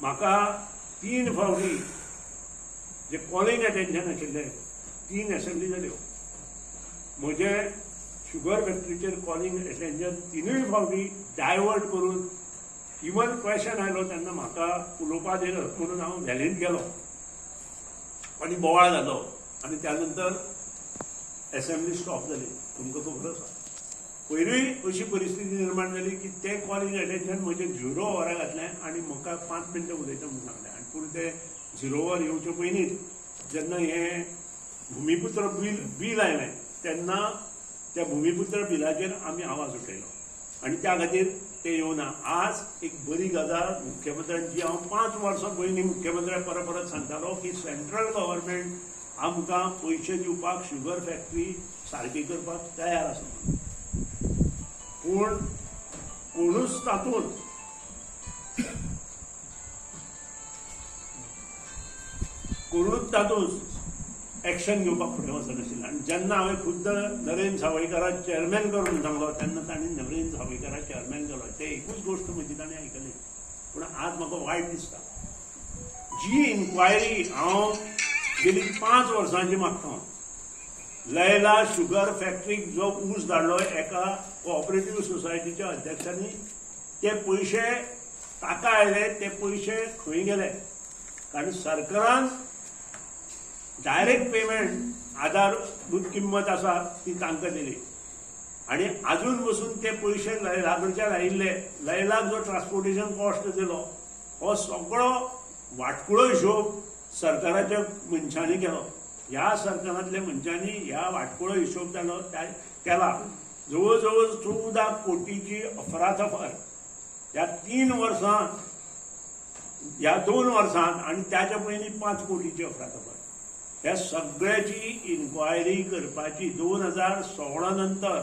म्हाका 3 फावटी जे calling attention आशिल्लें 3 एसेंब्ली जाल्यो. म्हजे शुगर फॅक्टरीचेर कॉलिंग अटेन्शन 3 फावटी डायवर्ट करून इवन क्वेशन आयलो तेन्ना म्हाका उलोवपा दिलो म्हणून हांव व्हॅलींत गेलो आनी बोवाळ जालो आनी त्या नंतर एसेंब्ली स्टॉप जाली. तुमकां खबर आसा पयरूय अशी परिस्थिती निर्माण जाली की ते कॉलिंग अटेन्शन म्हजें 0 वरां घातलें आनी म्हाका 5 मिनटां उलयता म्हणून सांगलें. आनी पूण ते 0 वर येवचे पयलींच जेन्ना हें भुमिपुत्र बील आयलें तेन्ना त्या भुमिपुत्र बिलाचेर आमी आवाज उठयलो आनी त्या खातीर ते येवना. आज एक बरी गजाल मुख्यमंत्र्यांची, हांव 5 वर्सां पयलीं मुख्यमंत्र्याक परत परत सांगतालो की सेंट्रल गव्हर्मेंट आमकां पयशे दिवपाक शुगर फॅक्टरी सारकी करपाक तयार आसा, पूण कोणूच तातूंत एक्शन घेवपाक फुडें वचनाशिल्लें. आनी जेन्ना हांवें खुद्द नरेंद्र सावयकाराक चेअरमॅन कर म्हणून सांगलो तेन्ना तांणी नरेंद्र सावयकाराक चेअरमॅन केलो. ते एकूच गोश्ट म्हजी तांणी आयकली. पूण आज म्हाका वायट दिसता, जी इन्क्वायरी हांव गेली 5 वर्सांची मागता, लैला शुगर फॅक्टरीक जो ऊस धाडलो एका कोऑपरेटीव सोसायटीच्या अध्यक्षांनी, ते पयशे ताका आयले, ते पयशे खंय गेले? कारण सरकारान डायरेक्ट पेमेंट आधारभूत किंमत आसा ती तांकां दिली आनी आजून बसून ते पयशे लैला कडच्यान आयिल्ले. लैलाक जो ट्रान्सपोर्टेशन कॉस्ट दिलो हो सगळो वाटकुळो हिशोब सरकाराच्या मनशांनी केलो. ह्या सरकारांतल्या मनशांनी ह्या वाटकुळो हिशोब जालो केला. जवळ जवळ 14 कोटीची अफरातफर ह्या 3 वर्सांत, ह्या 2 वर्सांत आनी त्याच्या पयलीं 5 कोटीची अफरातफर. ह्या सगळ्याची इन्क्वायरी करपाची 2016 नंतर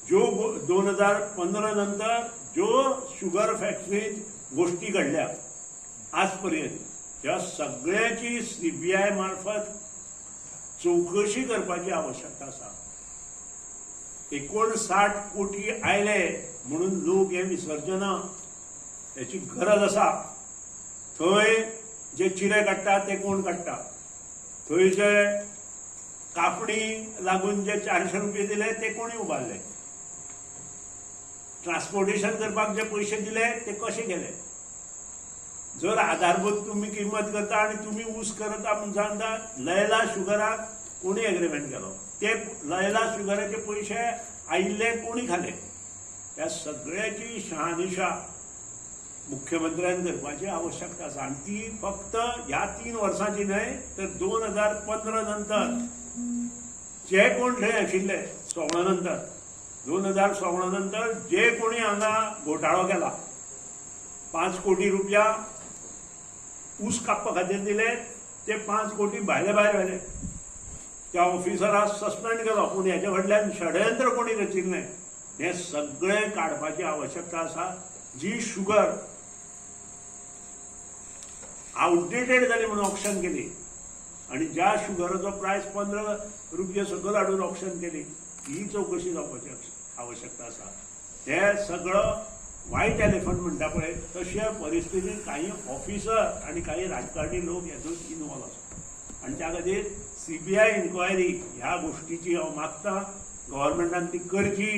ज्यो 2015 नंतर ज्यो शुगर फॅक्टरीत गोष्टी घडल्या आज पर्यंत ह्या सगळ्याची सीबीआय मार्फत चवकशी करपाची आवश्यकता आसा. 59 कोटी आयले म्हणून लोक हे विसरचे ना, हेची गरज आसा. थंय जे चिरे काडटा ते कोण काडटा? थंय जे कापणी लागून जे 400 रुपये दिले ते कोणी उबारले? ट्रान्सपोर्टेशन करपाक जे पयशे दिले ते कशे गेले? जर आधारभूत तुमी किंमत करता आनी तुमी ऊस करता म्हूण सांगता, लैला शुगराक कोणी एग्रीमेंट केलो? ते लैला शुगराचे पयशे आयिल्ले कोणी खाले? ह्या सगळ्याची शहानिशा मुख्यमंत्र्यान करपाची आवश्यकता आसा. आनी ती फक्त ह्या 3 वर्सांची न्हय तर 2015 नंतर जे कोण थंय आशिल्ले 16 नंतर 2016 नंतर जे कोणी हांगा घोटाळो केला, 5 कोटी रुपया ऊस कापपा खातीर दिले, ते 5 कोटी भायले भायर व्हेले. त्या ऑफिसराक सस्पेंड केलो, पूण हेच्या फाटल्यान षडयंत्र कोणी रचिल्लें हें सगळें काडपाची आवश्यकता आसा. जी शुगर आउटडेटेड जाली म्हणून ऑक्शन केली आनी ज्या शुगराचो प्रायस 15 रुपये सकयल हाडून ऑक्शन केली, ही चवकशी जावपाची आवश्यकता आसा. हे सगळं वायट एलिफंट म्हणटा पळय तशे परिस्थितीन काही ऑफिसर आनी काही राजकारणी लोक हेतून इनवॉल्व आसा आनी त्या खातीर सीबीआय इन्क्वायरी ह्या गोश्टीची हांव मागता. गव्हर्मेंटान ती करची.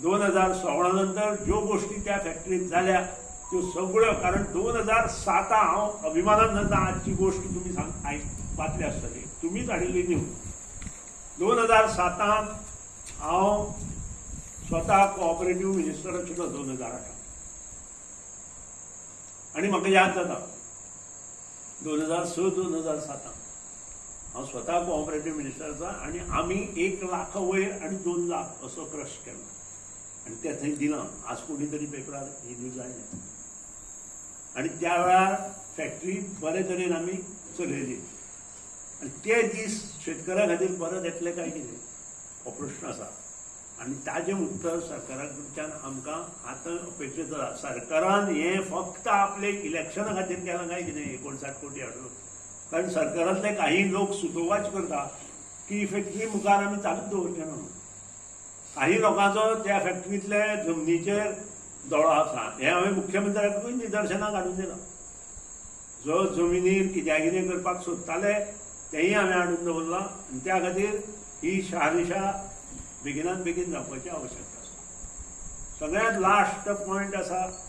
2016 नंतर ज्यो गोश्टी त्या फॅक्टरीत जाल्या त्यो सगळ्यो, कारण 2007 हांव अभिमानान सांगता, आजची गोश्ट तुमी वाचल्या आसतली, तुमीच हाडिल्ली न्यूज. 2007 हांव स्वता कोऑपरेटीव मिनिस्टर आशिल्लो 2008, आनी म्हाका याद जाता 2006 2007 हांव स्वता कोऑपरेटीव मिनिस्टर आसा आनी आमी 1 लाख वयर आनी 2 लाख असो क्रश केलो आनी ते थंय दिलां. आज कोणी तरी पेपरार ही न्यूज आयल्या आनी त्या वेळार फॅक्टरी बरे तरेन आमी चलयली आनी ते दीस शेतकऱ्या खातीर परत येतले काय कितें हो प्रश्न आसा आनी ताजें उत्तर सरकारा कडच्यान आमकां आतां अपेक्षीत आसा. सरकारान हें फक्त आपले इलेक्शना खातीर केलां काय कितें 59 कोटी हाडून, कारण सरकारांतले काही लोक सुतोवाच करता की फॅक्टरी मुखार आमी चालूच दवरचे ना. काही लोकांचो त्या फॅक्टरींतले जमनीचेर दोळो आसा, हें हांवें मुख्यमंत्र्याकूय निदर्शनाक हाडून दिलां. जो जमिनीर कित्याक कितें करपाक सोदताले तेंय हांवें हाडून दवरलां आनी त्या खातीर ही शहानिशा बेगिनात बेगीन जावपाची आवश्यकता आसा. सगळ्यांत लास्ट पॉयंट आसा.